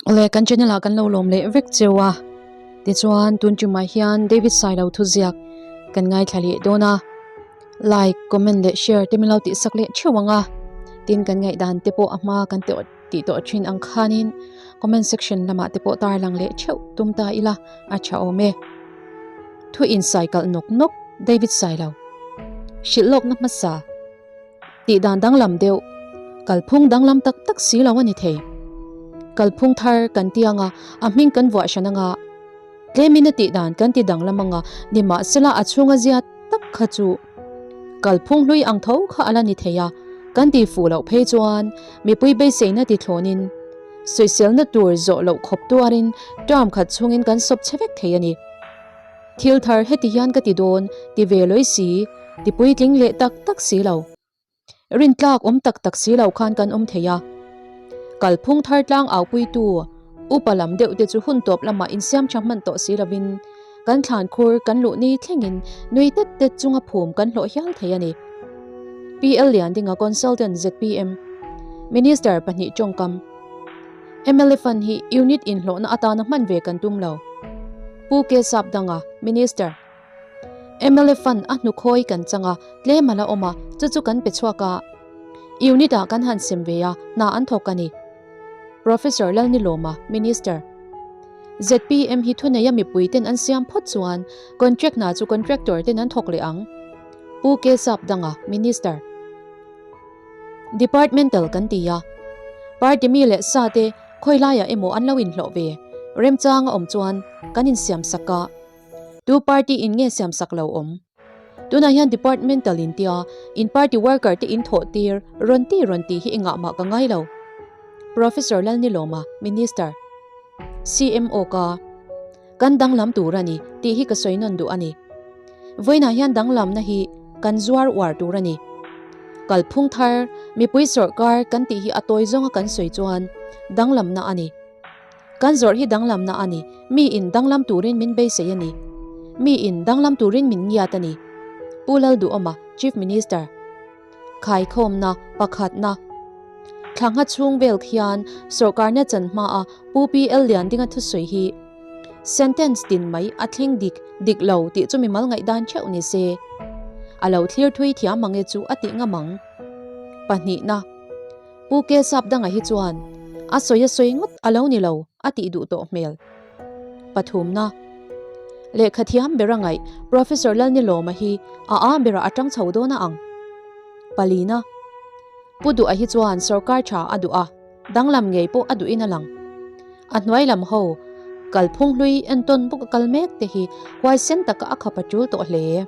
Awle kan channel ah kan lo lawm leh vek cheu a, tichuan tun tumah hian David Sailo thuziak kan ngaithla leh dawn a, like, comment leh share te min lo tihsak leh theuh ang a, tin kan ngaihdan te pawh a hma kan tih tawh thin ang khanin comment section lamah te pawh tarlang leh theuh tum ta ila a tha awm e. Thu insai kalh nawk nawk David Sailo hrilh lawkna hmasa. Tih dan danglam deuh, kalphung danglam tak tak si lo a ni thei. Kalphung thar kan ti anga, a hming kan vuah hran anga, tlemin a tih dan kan ti danglam anga, nimahsela a chhunga zia tak kha chu kalphung hlui ang tho kha a la ni thei a, kan ti fuh loh phei chuan mipui beiseina ti thlawnin sawiselna tur zawh loh khawp tuarin term khat chhungin kan sawp chhe vek thei a ni. Thil thar heti hian ka ti dawn, ti ve lawih si, ti puitling leh tak tak si lo. Rintlak awm tak tak si lo khan kan awm thei a. Kalphung thar tlang aupuitu upa lam deuh te chu hun tawp lamah insiam tha hman tawh si lovin kan thlan khur kan luh ni thlengin nui tet tet chunga phum kan hlawh hial thei a ni. PL Liandinga Consultant zpm Minister pahnih tawngkam. Mla Fund hi unit inhlawhna atana hman ve kan tum lo. Pu K Sapdanga, Minister. Mla Fund a hnukhawi kan chang a, tlem a la awm a, chu chu kan pe chhuak a. Unit ah kan han sem ve a, hna an thawk a ni. Professor Lalnilawma, Minister. Zpm hi thuneia mipui ten an siam phawt chuan contract hna chu contractor ten an thawk leh ang. Pu K Sapdanga, Minister. Departmental kan ti a, party mi leh sa te khawi laiah emaw an lo inhlawh ve, remchang a awm chuan kan insiam sak a, tu party in nge siam sak lo awm? Tunah hian departmental in tia in party worker te in thawh tir rawn ti rawn tih hi engah mah ka ngai lo. Professor Lalnilawma, Minister, CMO ka. Kan danglam tur a ni tih hi ka sawi nawn duh a ni. Vawiinah hian danglamna hi kan zuar uar tur a ni. Kalphung thar, mipui sawrhkar kan tih hi a tawi zawnga kan sawi chuan danglamna a ni. Kan zawrh hi danglamna a ni, mi in danglam turin min beisei a ni. Mi in danglam turin min ngiat a ni. Pu Lalduhawma, Chief Minister. Khaikhawmna pakhatna thla ngha chhung vel khian sawrkarna chan hmaa Pu PL Liandinga thusawi hi sentence tin mai a thleng dik dik lo tih chu mimal ngaihdan theuh ni se. A lo thlir thui thiam ang e chu a tih ngam ang. Pahnihna Pu K Sapdanga hi chuan a sawi a sawi ngawt a lo ni lo a tih duh tawh hmel. Pathumna, Lehkha thiam bera ngaih Professor Lalnilawma hi a a berah a tang chho dawn a ang. Palina, Pu Duha hi chuan sawrkar tha a duh a, danglam ngei pawh a duhin a lang. A hnuai lam ho, kalphung hlui entawn bawk a kal mek te hi huaisen taka a khap a tul tawh hle.